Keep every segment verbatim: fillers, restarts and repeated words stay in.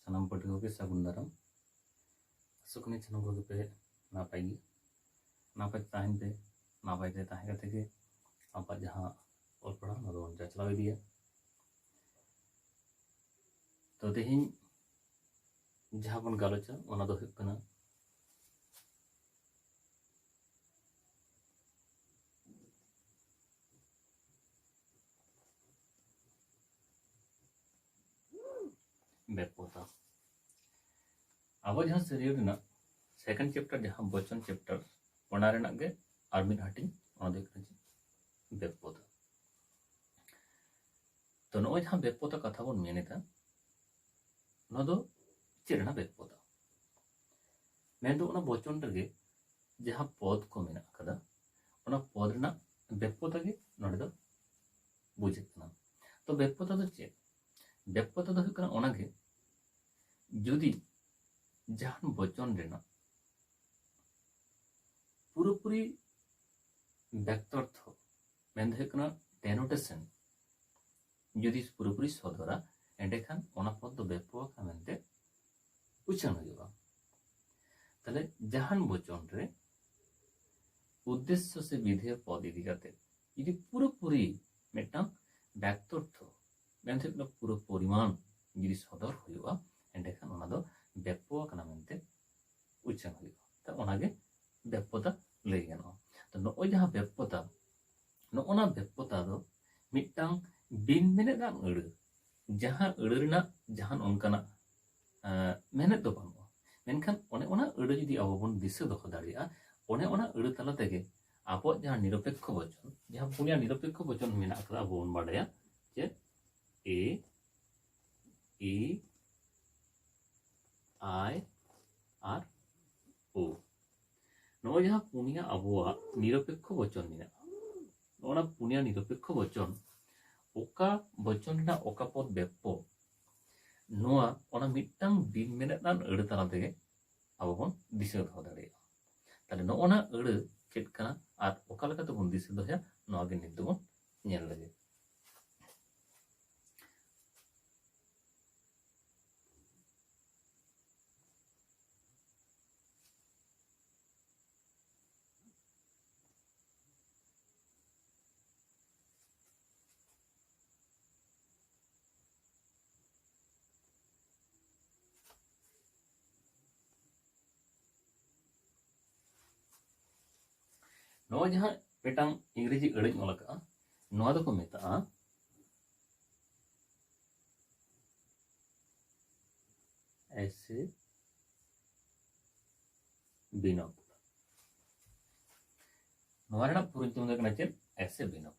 ᱥᱟᱱᱟᱢ ᱯᱟᱹᱴᱷᱩᱣᱟᱹ ᱠᱚᱜᱮ ᱥᱟᱹᱜᱩᱱ ᱫᱟᱨᱟᱢ᱾ ᱟᱥᱚᱜ ᱠᱟᱹᱱᱟᱹᱧ ᱥᱟᱱᱟᱢ ᱠᱚᱜᱮ ᱯᱮ ᱱᱟᱯᱟᱭ ᱜᱮ, ᱱᱟᱯᱟᱭ ᱛᱮ ᱛᱟᱦᱮᱱ ᱯᱮ᱾ ᱱᱟᱯᱟᱭ ᱛᱮ ᱛᱟᱦᱮᱸ ᱠᱟᱛᱮ ᱜᱮ ᱟᱵᱚᱣᱟᱜ ᱡᱟᱦᱟᱸ ᱚᱞ ᱯᱟᱲᱦᱟᱣ, ᱚᱱᱟ ᱫᱚᱵᱚᱱ ᱪᱟᱪᱞᱟᱣ ᱤᱫᱤᱭᱟ᱾ ᱛᱚ, ᱛᱮᱦᱮᱧ ᱡᱟᱦᱟᱸ ᱵᱚᱱ ᱜᱟᱞᱚᱪᱟ, ᱚᱱᱟ ᱫᱚ ᱦᱩᱭᱩᱜ ᱠᱟᱱᱟ ᱵᱮᱯᱚᱫᱟ᱾ ᱟᱵᱚ ᱡᱟᱦᱟᱸ serial ᱨᱮᱱᱟᱜ second chapter, ᱡᱟᱦᱟᱸ ᱵᱚᱪᱚᱱ chapter, ᱚᱱᱟ ᱨᱮᱱᱟᱜ ᱜᱮ ᱟᱨ ᱢᱤᱫ ᱦᱟᱹᱴᱤᱧ, ᱚᱱᱟ ᱫᱚ ᱦᱩᱭᱩᱜ ᱠᱟᱱᱟ ᱪᱮᱫ? ᱵᱮᱯᱚᱫᱟ᱾ ᱛᱚ, ᱱᱚᱜᱼᱚᱭ ᱡᱟᱦᱟᱸ ᱵᱮᱯᱚᱫᱟ ᱠᱟᱛᱷᱟ ᱵᱚᱱ ᱢᱮᱱ ᱮᱫᱟ, ᱱᱚᱣᱟ ᱫᱚ ᱪᱮᱫ ᱨᱮᱱᱟᱜ ᱵᱮᱯᱚᱫᱟ? ᱢᱮᱱᱫᱚ ᱚᱱᱟ ᱵᱚᱪᱚᱱ ᱨᱮᱜᱮ ᱡᱟᱦᱟᱸ ᱯᱚᱫ ᱠᱚ ᱢᱮᱱᱟᱜ ᱟᱠᱟᱫᱟ, ᱚᱱᱟ ᱯᱚᱫ ᱨᱮᱱᱟᱜ ᱵᱮᱯᱚᱫᱟ ᱜᱮ ᱱᱚᱰᱮ ᱫᱚ ᱵᱩᱡᱷᱟᱹᱜ ᱠᱟᱱᱟ᱾ ᱛᱚ, ᱵᱮᱯᱚᱫᱟ ᱫᱚ ᱪᱮᱫ? ᱵᱮᱯᱚᱫᱟ ᱫᱚ ᱦᱩᱭᱩᱜ ᱠᱟᱱᱟ ᱚᱱᱟᱜᱮ, ᱡᱩᱫᱤ ᱡᱟᱦᱟᱱ ᱵᱚᱪᱚᱱ ᱨᱮᱱᱟᱜ ᱯᱩᱨᱟᱹᱯᱩᱨᱤ ᱵᱮᱠᱛᱚᱨᱛᱷᱚ, ᱢᱮᱱᱫᱚ ᱦᱩᱭᱩᱜ ᱠᱟᱱᱟ denotation, ᱡᱩᱫᱤ ᱯᱩᱨᱟᱹᱯᱩᱨᱤ ᱥᱚᱫᱚᱨᱟ, ᱮᱸᱰᱮᱠᱷᱟᱱ ᱚᱱᱟ ᱯᱚᱫ ᱫᱚ ᱵᱮᱯᱚᱫᱟ ᱢᱮᱱᱛᱮ ᱩᱪᱷᱟᱹᱱ ᱦᱩᱭᱩᱜᱼᱟ᱾ ᱛᱟᱦᱞᱮ ᱡᱟᱦᱟᱱ ᱵᱚᱪᱚᱱ ᱨᱮ ᱩᱫᱽᱫᱮᱥᱥᱚ ᱥᱮ ᱵᱤᱫᱷᱮᱭ ᱯᱚᱫ ᱤᱫᱤ ᱠᱟᱛᱮ ᱡᱩᱫᱤ ᱯᱩᱨᱟᱹᱯᱩᱨᱤ ᱢᱤᱫᱴᱟᱝ ᱵᱮᱠᱛᱚᱨᱛᱷᱚ, ᱢᱮᱱᱛᱮ ᱯᱩᱨᱟᱹ ᱯᱚᱨᱤᱢᱟᱱ ᱡᱩᱫᱤ ᱥᱚᱫᱚᱨ ᱦᱩᱭᱩᱜᱼᱟ, ᱮᱸᱰᱮᱠᱷᱟᱱ ᱚᱱᱟ ᱫᱚ ᱵᱮᱯᱚᱫᱟ ᱠᱟᱱᱟ ᱢᱮᱱᱛᱮ ᱩᱪᱷᱟᱹᱱ ᱦᱩᱭᱩᱜᱼᱟ᱾ ᱛᱚ, ᱚᱱᱟᱜᱮ ᱵᱮᱯᱚᱫᱟ ᱞᱟᱹᱭ ᱜᱟᱱᱚᱜᱼᱟ᱾ ᱛᱚ, ᱱᱚᱜᱼᱚᱭ ᱡᱟᱦᱟᱸ ᱵᱮᱯᱚᱫᱟ, ᱱᱚᱜᱼᱚ ᱱᱟ ᱵᱮᱯᱚᱫᱟ ᱫᱚ ᱢᱤᱫᱴᱟᱝ ᱵᱤᱱ ᱢᱮᱱᱮᱫ ᱟᱱ ᱟᱹᱲᱟᱹ, ᱡᱟᱦᱟᱸ ᱟᱹᱲᱟᱹ ᱨᱮᱱᱟᱜ ᱡᱟᱦᱟᱱ ᱚᱱᱠᱟᱱᱟᱜ, ᱮᱸ, ᱢᱮᱱᱮᱫ ᱫᱚ ᱵᱟᱹᱱᱩᱜᱼᱟ, ᱢᱮᱱᱠᱷᱟᱱ ᱚᱱᱮ ᱚᱱᱟ ᱟᱹᱲᱟᱹ ᱡᱩᱫᱤ ᱟᱵᱚ ᱵᱚᱱ ᱫᱤᱥᱟᱹ ᱫᱚᱦᱚ ᱫᱟᱲᱮᱭᱟᱜᱼᱟ, ᱚᱱᱮ ᱚᱱᱟ ᱟᱹᱲᱟᱹ ᱛᱟᱞᱟ ᱛᱮᱜᱮ ᱟᱵᱚᱣᱟᱜ ᱡᱟᱦᱟᱸ ᱱᱤᱨᱚᱯᱮᱠᱠᱷᱚ ᱵᱚᱪᱚᱱ, ᱡᱟᱦᱟᱸ ᱯᱩᱱᱭᱟ ᱱᱤᱨᱚᱯᱮᱠᱠᱷᱚ ᱵᱚᱪᱚᱱ ᱢᱮᱱᱟᱜ ᱟᱠᱟᱫᱟ, ᱟᱵᱚ ᱵᱚᱱ ᱵᱟᱰᱟᱭᱟ ᱡᱮ ᱮ, ᱤ, ᱟᱭ ᱟᱨ ᱳ᱾ ᱱᱚᱜᱼᱚᱭ ᱡᱟᱦᱟᱸ ᱯᱩᱱᱭᱟ ᱟᱵᱚᱣᱟᱜ ᱱᱤᱨᱚᱯᱮᱠᱠᱷᱚ ᱵᱚᱪᱚᱱ ᱢᱮᱱᱟᱜᱼᱟ, ᱱᱚᱜᱼᱚ ᱱᱟ ᱯᱩᱱᱭᱟ ᱱᱤᱨᱚᱯᱮᱠᱠᱷᱚ ᱵᱚᱪᱚᱱ, ᱚᱠᱟ ᱵᱚᱪᱚᱱ ᱨᱮᱱᱟᱜ ᱚᱠᱟ ᱯᱚᱫ ᱵᱮᱯᱚᱫᱟ, ᱱᱚᱣᱟ ᱚᱱᱟ ᱢᱤᱫᱴᱟᱝ ᱵᱤᱱ ᱢᱮᱱᱮᱫ ᱟᱱ ᱟᱹᱲᱟᱹ ᱛᱟᱞᱟ ᱛᱮᱜᱮ ᱟᱵᱚ ᱵᱚᱱ ᱫᱤᱥᱟᱹ ᱫᱚᱦᱚ ᱫᱟᱲᱮᱭᱟᱜᱼᱟ᱾ ᱛᱟᱦᱞᱮ ᱱᱚᱜᱼᱚ ᱱᱟ ᱟᱹᱲᱟᱹ ᱪᱮᱫ ᱠᱟᱱᱟ ᱟᱨ ᱚᱠᱟ ᱞᱮᱠᱟ ᱛᱮᱵᱚᱱ ᱫᱤᱥᱟᱹ ᱫᱚᱦᱚᱭᱟ, ᱱᱚᱣᱟ ᱜᱮ ᱱᱤᱛ ᱫᱚᱵᱚᱱ ᱧᱮᱞ ᱞᱮᱜᱮ᱾ ᱱᱚᱣᱟ ᱡᱟᱦᱟᱸ ᱢᱤᱫᱴᱟᱝ ᱤᱝᱨᱮᱡᱤ ᱟᱹᱲᱟᱹᱧ ᱚᱞ ᱟᱠᱟᱫᱼᱟ, ᱱᱚᱣᱟ ᱫᱚᱠᱚ ᱢᱮᱛᱟᱜᱼᱟ ᱮᱥᱮ ᱵᱤᱱᱚᱯ᱾ ᱱᱚᱣᱟ ᱨᱮᱱᱟᱜ ᱯᱩᱨᱟᱹ ᱧᱩᱛᱩᱢ ᱫᱚ ᱦᱩᱭᱩᱜ ᱠᱟᱱᱟ ᱪᱮᱫ? ᱮᱥᱮ ᱵᱤᱱᱚᱯ᱾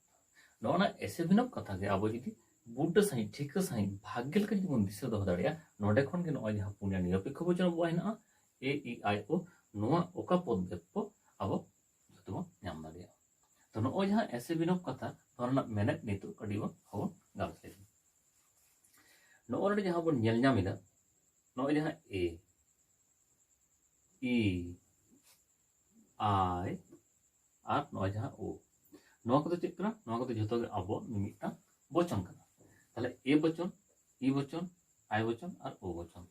ᱱᱚᱜᱼᱚ ᱱᱟ ᱮᱥᱮ ᱵᱤᱱᱚᱯ ᱠᱟᱛᱷᱟ ᱜᱮ ᱟᱵᱚ ᱡᱩᱫᱤ ᱵᱩᱴᱟᱹ ᱥᱟᱺᱦᱤᱡ, ᱴᱷᱤᱠᱟᱹ ᱥᱟᱺᱦᱤᱡ, ᱵᱷᱟᱜᱽ ᱜᱮ ᱞᱮᱠᱟ ᱡᱩᱫᱤ ᱵᱚᱱ ᱫᱤᱥᱟᱹ ᱫᱚᱦᱚ ᱫᱟᱲᱮᱭᱟᱜᱼᱟ, ᱱᱚᱰᱮ ᱠᱷᱚᱱ ᱜᱮ ᱱᱚᱜᱼᱚᱭ ᱡᱟᱦᱟᱸ ᱯᱩᱱᱭᱟ ᱱᱤᱨᱚᱯᱮᱠᱠᱷᱚ ᱵᱚᱪᱚᱱ ᱟᱵᱚᱣᱟᱜ ᱦᱮᱱᱟᱜᱼᱟ, ᱮ, ᱤ, ᱟᱭ, ᱳ, ᱱᱚᱣᱟ ᱚᱠᱟ ᱯᱚᱫ ᱵᱮᱯ ᱠᱚ ᱟᱵᱚ ᱡᱚᱛᱚ ᱵᱚᱱ ᱧᱟᱢ ᱫᱟᱲᱮᱭᱟᱜᱼᱟ᱾ ᱛᱚ, ᱱᱚᱜᱼᱚᱭ ᱡᱟᱦᱟᱸ ᱮᱥᱮ ᱵᱤᱱᱚᱯ ᱠᱟᱛᱷᱟ, ᱱᱚᱣᱟ ᱨᱮᱱᱟᱜ ᱢᱮᱱᱮᱛ ᱱᱤᱛᱚᱜ ᱠᱟᱹᱴᱤᱡ ᱵᱚᱱ, ᱦᱚᱸᱵᱚᱱ ᱜᱟᱞᱚᱪ ᱞᱮᱜᱮ᱾ ᱱᱚᱜᱼᱚᱭ ᱱᱚᱰᱮ ᱡᱟᱦᱟᱸ ᱵᱚᱱ ᱧᱮᱞ ᱧᱟᱢ ᱮᱫᱟ, ᱱᱚᱜᱼᱚᱭ ᱡᱟᱦᱟᱸ ᱮ, ᱤ, ᱟᱭ ᱟᱨ ᱱᱚᱜᱼᱚᱭ ᱡᱟᱦᱟᱸ ᱳ, ᱱᱚᱣᱟ ᱠᱚᱫᱚ ᱪᱮᱫ ᱠᱟᱱᱟ? ᱱᱚᱣᱟ ᱠᱚᱫᱚ ᱡᱷᱚᱛᱚ ᱜᱮ ᱟᱵᱚ ᱢᱤᱢᱤᱫᱴᱟᱝ ᱵᱚᱪᱚᱱ ᱠᱟᱱᱟ᱾ ᱛᱟᱦᱞᱮ ᱮ ᱵᱚᱪᱚᱱ, ᱤ ᱵᱚᱪᱚᱱ, ᱟᱭ ᱵᱚᱪᱚᱱ ᱟᱨ ᱳ ᱵᱚᱪᱚᱱ᱾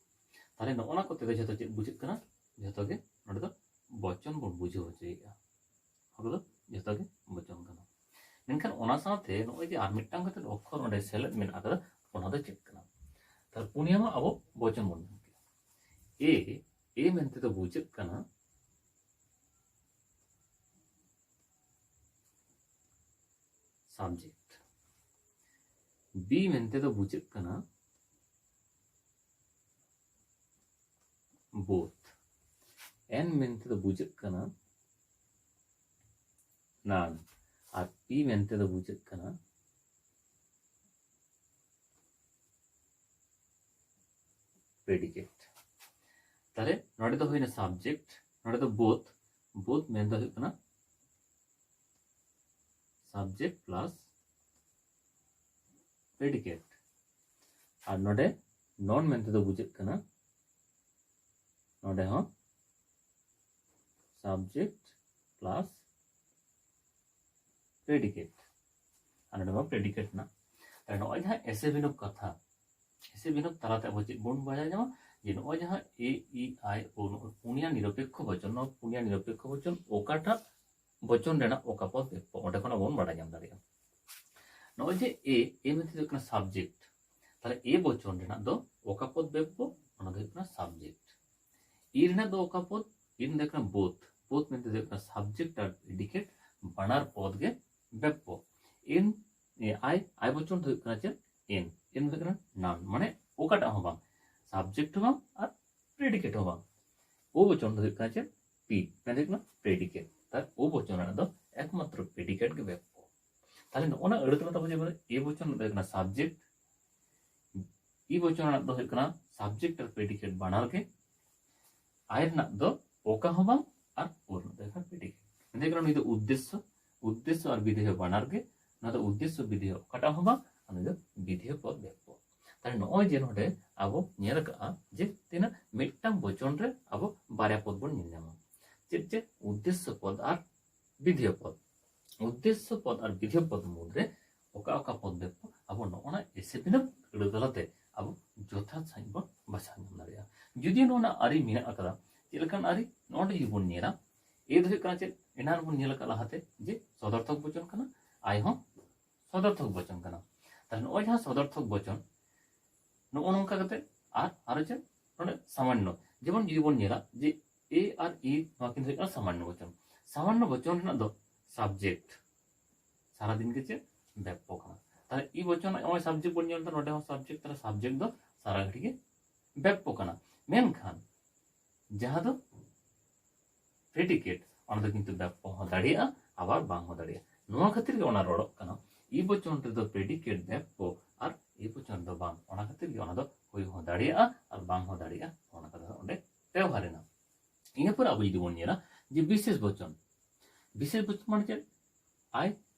ᱛᱟᱦᱞᱮ ᱱᱚᱜᱼᱚ ᱱᱟ ᱠᱚᱛᱮ ᱫᱚ ᱡᱷᱚᱛᱚ ᱪᱮᱫ ᱵᱩᱡᱷᱟᱹᱜ ᱠᱟᱱᱟ? ᱡᱷᱚᱛᱚ ᱜᱮ ᱱᱚᱰᱮ ᱫᱚ ᱵᱚᱪᱚᱱ ᱵᱚᱱ ᱵᱩᱡᱷᱟᱹᱣ ᱦᱚᱪᱚᱭᱮᱫᱼᱟ᱾ ᱱᱚᱣᱟ ᱠᱚᱫᱚ ᱡᱷᱚᱛᱚ ᱜᱮ ᱵᱚᱪᱚᱱ ᱠᱟᱱᱟ᱾ ᱢᱮᱱᱠᱷᱟᱱ ᱚᱱᱟ ᱥᱟᱶᱛᱮ ᱱᱚᱜᱼᱚᱭ ᱡᱮ ᱟᱨ ᱢᱤᱫᱴᱟᱝ ᱠᱟᱛᱮ ᱚᱠᱠᱷᱚᱨ ᱚᱸᱰᱮ ᱥᱮᱞᱮᱫ ᱢᱮᱱᱟᱜ ᱟᱠᱟᱫᱟ, ᱚᱱᱟ ᱫᱚ ᱪᱮᱫ ᱠᱟᱱᱟ? ᱛᱟᱦᱞᱮ ᱯᱩᱱᱭᱟ ᱢᱟ ᱟᱵᱚ ᱵᱚᱪᱚᱱ ᱵᱚᱱ ᱧᱟᱢ ᱠᱮᱫᱟ᱾ ᱮ, ᱮ ᱢᱮᱱᱛᱮ ᱫᱚ ᱵᱩᱡᱷᱟᱹᱜ ᱠᱟᱱᱟ subject᱾ ᱵᱤ ᱢᱮᱱᱛᱮ ᱫᱚ ᱵᱩᱡᱷᱟᱹᱜ ᱠᱟᱱᱟ both᱾ ᱮᱱ ᱢᱮᱱᱛᱮ ᱫᱚ ᱵᱩᱡᱷᱟᱹᱜ ᱠᱟᱱᱟ none᱾ ᱟᱨ ᱯᱤ ᱢᱮᱱᱛᱮ ᱫᱚ ᱵᱩᱡᱷᱟᱹᱜ ᱠᱟᱱᱟ predicate᱾ ᱛᱟᱦᱞᱮ ᱱᱚᱰᱮ ᱫᱚ ᱦᱩᱭᱱᱟ subject, ᱱᱚᱰᱮ ᱫᱚ both, both ᱢᱮᱱ ᱫᱚ ᱦᱩᱭᱩᱜ ᱠᱟᱱᱟ subject plus predicate᱾ ᱟᱨ ᱱᱚᱰᱮ none ᱢᱮᱱᱛᱮ ᱫᱚ ᱵᱩᱡᱷᱟᱹᱜ ᱠᱟᱱᱟ, ᱱᱚᱰᱮ ᱦᱚᱸ subject plus predicate᱾ ᱟᱨ ᱱᱚᱰᱮ ᱢᱟ predicate ᱨᱮᱱᱟᱜ᱾ ᱛᱟᱦᱞᱮ ᱱᱚᱜᱼᱚᱭ ᱡᱟᱦᱟᱸ ᱮᱥᱮ ᱵᱤᱱᱚᱯ ᱠᱟᱛᱷᱟ, ᱮᱥᱮ ᱵᱤᱱᱚᱯ ᱛᱟᱞᱟᱛᱮ ᱟᱵᱚ ᱪᱮᱫ ᱵᱚᱱ ᱵᱟᱲᱟᱭ ᱧᱟᱢᱟ? ᱡᱮ ᱱᱚᱜᱼᱚᱭ ᱡᱟᱦᱟᱸ ᱮ, ᱤ, ᱟᱭ, ᱳ, ᱱᱚᱜᱼᱚᱭ ᱯᱩᱱᱭᱟ ᱱᱤᱨᱚᱯᱮᱠᱠᱷᱚ ᱵᱚᱪᱚᱱ, ᱱᱚᱣᱟ ᱯᱩᱱᱭᱟ ᱱᱤᱨᱚᱯᱮᱠᱠᱷᱚ ᱵᱚᱪᱚᱱ ᱚᱠᱟᱴᱟᱜ ᱵᱚᱪᱚᱱ ᱨᱮᱱᱟᱜ ᱚᱠᱟ ᱯᱚᱫ ᱵᱮᱯ ᱠᱚ, ᱚᱸᱰᱮ ᱠᱷᱚᱱ ᱟᱵᱚ ᱵᱚᱱ ᱵᱟᱲᱟᱭ ᱧᱟᱢ ᱫᱟᱲᱮᱭᱟᱜᱼᱟ᱾ ᱱᱚᱜᱼᱚᱭ ᱡᱮ ᱮ, ᱮ ᱢᱮᱱᱛᱮ ᱫᱚ ᱦᱩᱭᱩᱜ ᱠᱟᱱᱟ subject, ᱛᱟᱦᱞᱮ ᱮ ᱵᱚᱪᱚᱱ ᱨᱮᱱᱟᱜ ᱫᱚ ᱚᱠᱟ ᱯᱚᱫ ᱵᱮᱯ ᱠᱚ? ᱚᱱᱟ ᱫᱚ ᱦᱩᱭᱩᱜ ᱠᱟᱱᱟ subject᱾ ᱤ ᱨᱮᱱᱟᱜ ᱫᱚ ᱚᱠᱟ ᱯᱚᱫ? ᱤ ᱨᱮᱱᱟᱜ ᱫᱚ ᱦᱩᱭᱩᱜ ᱠᱟᱱᱟ both᱾ ᱵᱳᱛᱷ ᱢᱮᱱᱛᱮ ᱫᱚ ᱦᱩᱭᱩᱜ ᱠᱟᱱᱟ ᱥᱟᱵᱡᱮᱠᱴ ᱟᱨ ᱯᱨᱮᱰᱤᱠᱮᱴ ᱵᱟᱱᱟᱨ ᱯᱚᱫ ᱜᱮ ᱵᱮᱯᱯᱚ᱾ ᱮᱱ, ᱮ, ᱟᱭ, ᱟᱭ ᱵᱚᱪᱚᱱ ᱫᱚ ᱦᱩᱭᱩᱜ ᱠᱟᱱᱟ ᱪᱮᱫ? ᱮᱱ᱾ ᱮᱱ ᱫᱚ ᱦᱩᱭᱩᱜ ᱠᱟᱱᱟ ᱱᱟᱣᱩᱱ, ᱢᱟᱱᱮ ᱚᱠᱟᱴᱟᱜ ᱦᱚᱸ ᱵᱟᱝ, ᱥᱟᱵᱡᱮᱠᱴ ᱦᱚᱸ ᱵᱟᱝ ᱟᱨ ᱯᱨᱮᱰᱤᱠᱮᱴ ᱦᱚᱸ ᱵᱟᱝ᱾ ᱳ ᱵᱚᱪᱚᱱ ᱫᱚ ᱦᱩᱭᱩᱜ ᱠᱟᱱᱟ ᱪᱮᱫ? ᱯᱤ, ᱢᱮᱱ ᱫᱚ ᱦᱩᱭᱩᱜ ᱠᱟᱱᱟ ᱯᱨᱮᱰᱤᱠᱮᱴ᱾ ᱛᱟᱦᱞᱮ ᱳ ᱵᱚᱪᱚᱱ ᱨᱮᱱᱟᱜ ᱫᱚ ᱮᱠᱢᱟᱛᱨᱚ ᱯᱨᱮᱰᱤᱠᱮᱴ ᱜᱮ ᱵᱮᱯᱯᱚ᱾ ᱛᱟᱦᱞᱮ ᱱᱚᱜᱼᱚ ᱱᱟ ᱟᱹᱲᱟᱹ ᱛᱟᱞᱟ ᱛᱟᱵᱚ ᱡᱮ ᱮ ᱵᱚᱪᱚᱱ ᱨᱮᱱᱟᱜ ᱫᱚ ᱦᱩᱭᱩᱜ ᱠᱟᱱᱟ ᱥᱟᱵᱡᱮᱠᱴ, ᱤ ᱵᱚᱪᱚᱱ ᱨᱮᱱᱟᱜ ᱫᱚ ᱦᱩᱭᱩᱜ ᱠᱟᱱᱟ ᱥᱟᱵᱡᱮᱠᱴ ᱟᱨ ᱯᱨᱮᱰᱤᱠᱮᱴ ᱵᱟᱱᱟᱨ ᱜᱮ, ᱟᱭ ᱨᱮᱱᱟᱜ ᱫᱚ ᱚᱠᱟ ᱦᱚᱸ ᱵᱟᱝ ᱟᱨ ᱳ ᱨᱮᱱᱟᱜ ᱫᱚ ᱦᱩᱭᱩᱜ ᱠᱟᱱᱟ ᱯᱨᱮᱰᱤᱠᱮᱴ᱾ ᱢᱮᱱ ᱫᱚ ᱦᱩᱭᱩᱜ ᱠᱟᱱᱟ ᱱᱩᱭ ᱫᱚ ᱩᱫᱽᱫᱮᱥᱥᱚ, ᱩᱫᱽᱫᱮᱥᱥᱚ ᱟᱨ ᱵᱤᱫᱷᱮᱭᱚ ᱵᱟᱱᱟᱨ ᱜᱮ, ᱱᱚᱣᱟ ᱫᱚ ᱩᱫᱽᱫᱮᱥᱥᱚ ᱵᱤᱫᱷᱮᱭᱚ ᱚᱠᱟᱴᱟᱜ ᱦᱚᱸ ᱵᱟᱝ, ᱟᱨ ᱱᱩᱭ ᱫᱚ ᱵᱤᱫᱷᱮᱭᱚ ᱯᱚᱫ ᱵᱮᱯᱯᱚ᱾ ᱛᱟᱦᱞᱮ ᱱᱚᱜᱼᱚᱭ ᱡᱮ ᱱᱚᱰᱮ ᱟᱵᱚ ᱧᱮᱞ ᱟᱠᱟᱫᱼᱟ ᱡᱮ ᱛᱤᱱᱟᱹᱜ ᱢᱤᱫᱴᱟᱝ ᱵᱚᱪᱚᱱ ᱨᱮ ᱟᱵᱚ ᱵᱟᱨᱭᱟ ᱯᱚᱫ ᱵᱚᱱ ᱧᱮᱞ ᱧᱟᱢᱟ, ᱪᱮᱫ ᱪᱮᱫ? ᱩᱫᱽᱫᱮᱥᱥᱚ ᱯᱚᱫ ᱟᱨ ᱵᱤᱫᱷᱮᱭᱚ ᱯᱚᱫ᱾ ᱩᱫᱽᱫᱮᱥᱥᱚ ᱯᱚᱫ ᱟᱨ ᱵᱤᱫᱷᱮᱭᱚ ᱯᱚᱫ ᱢᱩᱫᱽᱨᱮ ᱚᱠᱟ ᱚᱠᱟ ᱯᱚᱫ ᱵᱮᱯᱯᱚ, ᱟᱵᱚ ᱱᱚᱜᱼᱚ ᱱᱟ ᱮᱥᱮ ᱵᱤᱱᱟᱹ ᱟᱹᱲᱟᱹ ᱛᱟᱞᱟᱛᱮ ᱟᱵᱚ ᱡᱚᱛᱷᱟᱛ ᱥᱟᱺᱦᱤᱡ ᱵᱚᱱ ᱵᱟᱪᱷᱟᱣ ᱧᱟᱢ ᱫᱟᱲᱮᱭᱟᱜᱼᱟ᱾ ᱡᱩᱫᱤ ᱱᱚᱣᱟ ᱨᱮᱱᱟᱜ ᱟᱹᱨᱤ ᱢᱮᱱᱟᱜ ᱟᱠᱟᱫᱟ, ᱪᱮᱫ ᱞᱮᱠᱟᱱ ᱟᱹᱨᱤ? ᱱᱚᱜᱼᱚ ᱱᱚᱰᱮ ᱡᱩᱫᱤ ᱵᱚᱱ ᱧᱮᱞᱟ, ᱮ ᱫᱚ ᱦᱩᱭᱩᱜ ᱠᱟᱱᱟ ᱪᱮᱫ? ᱮᱱᱟᱱ ᱵᱚᱱ ᱧᱮᱞ ᱟᱠᱟᱫ ᱞᱟᱦᱟᱛᱮ ᱡᱮ ᱥᱚᱫᱚᱨᱛᱷᱚᱠ ᱵᱚᱪᱚᱱ ᱠᱟᱱᱟ, ᱟᱭ ᱦᱚᱸ ᱥᱚᱫᱚᱨᱛᱷᱚᱠ ᱵᱚᱪᱚᱱ ᱠᱟᱱᱟ᱾ ᱛᱟᱦᱞᱮ ᱱᱚᱜᱼᱚᱭ ᱡᱟᱦᱟᱸ ᱥᱚᱫᱚᱨᱛᱷᱚᱠ ᱵᱚᱪᱚᱱ, ᱱᱚᱜᱼᱚ ᱱᱚᱝᱠᱟ ᱠᱟᱛᱮ ᱟᱨ ᱟᱨᱚ ᱪᱮᱫ? ᱱᱚᱰᱮ ᱥᱟᱢᱟᱱᱱᱚ᱾ ᱡᱮᱢᱚᱱ ᱡᱩᱫᱤ ᱵᱚᱱ ᱧᱮᱞᱟ ᱡᱮ ᱮ ᱟᱨ ᱤ, ᱱᱚᱣᱟ ᱠᱤᱱ ᱦᱩᱭᱩᱜ ᱠᱟᱱᱟ ᱥᱟᱢᱟᱱᱱᱚ ᱵᱚᱪᱚᱱ᱾ ᱥᱟᱢᱟᱱᱱᱚ ᱵᱚᱪᱚᱱ ᱨᱮᱱᱟᱜ ᱫᱚ ᱥᱟᱵᱡᱮᱠᱴ ᱥᱟᱨᱟᱫᱤᱱ ᱜᱮ ᱪᱮᱫ? ᱵᱮᱯᱯᱚ ᱠᱟᱱᱟ᱾ ᱛᱟᱦᱞᱮ ᱤ ᱵᱚᱪᱚᱱ ᱱᱚᱜᱼᱚᱭ ᱥᱟᱵᱡᱮᱠᱴ ᱵᱚᱱ ᱧᱮᱞ ᱮᱫᱟ, ᱱᱚᱰᱮ ᱦᱚᱸ ᱥᱟᱵᱡᱮᱠᱴ, ᱛᱟᱦᱞᱮ ᱥᱟᱵᱡᱮᱠᱴ ᱫᱚ ᱥᱟᱨᱟ ᱜᱷᱟᱹᱲᱤ ᱜᱮ ᱵᱮᱯᱯᱚ ᱠᱟᱱᱟ᱾ ᱢᱮᱱᱠᱷᱟᱱ ᱡᱟᱦᱟᱸ ᱫᱚ ᱯᱨᱮᱰᱤᱠᱮᱴ, ᱚᱱᱟ ᱫᱚ ᱠᱤᱱᱛᱩ ᱵᱮᱯᱯᱚ ᱦᱚᱸ ᱫᱟᱲᱮᱭᱟᱜᱼᱟ, ᱟᱵᱟᱨ ᱵᱟᱝ ᱦᱚᱸ ᱫᱟᱲᱮᱭᱟᱜᱼᱟ᱾ ᱱᱚᱣᱟ ᱠᱷᱟᱹᱛᱤᱨ ᱜᱮ ᱚᱱᱟ ᱨᱚᱲᱚᱜ ᱠᱟᱱᱟ ᱤ ᱵᱚᱪᱚᱱ ᱨᱮᱫᱚ ᱯᱨᱮᱰᱤᱠᱮᱴ ᱵᱮᱯᱯᱚ ᱟᱨ ᱮ ᱵᱚᱪᱚᱱ ᱨᱮᱫᱚ ᱵᱟᱝ᱾ ᱚᱱᱟ ᱠᱷᱟᱹᱛᱤᱨ ᱜᱮ ᱚᱱᱟ ᱫᱚ ᱦᱩᱭ ᱦᱚᱸ ᱫᱟᱲᱮᱭᱟᱜᱼᱟ ᱟᱨ ᱵᱟᱝ ᱦᱚᱸ ᱫᱟᱲᱮᱭᱟᱜᱼᱟ, ᱚᱱᱟ ᱠᱟᱛᱷᱟ ᱫᱚ ᱚᱸᱰᱮ ᱵᱮᱣᱦᱟᱨ ᱮᱱᱟ᱾ ᱤᱱᱟᱹ ᱯᱚᱨᱮ ᱟᱵᱚ ᱡᱩᱫᱤ ᱵᱚᱱ ᱧᱮᱞᱟ ᱡᱮ ᱵᱤᱥᱮᱥ ᱵᱚᱪᱚᱱ, ᱵᱤᱥᱮᱥ ᱵᱚᱪᱚᱱ ᱢᱟᱱᱮ ᱪᱮᱫ? ᱟᱭ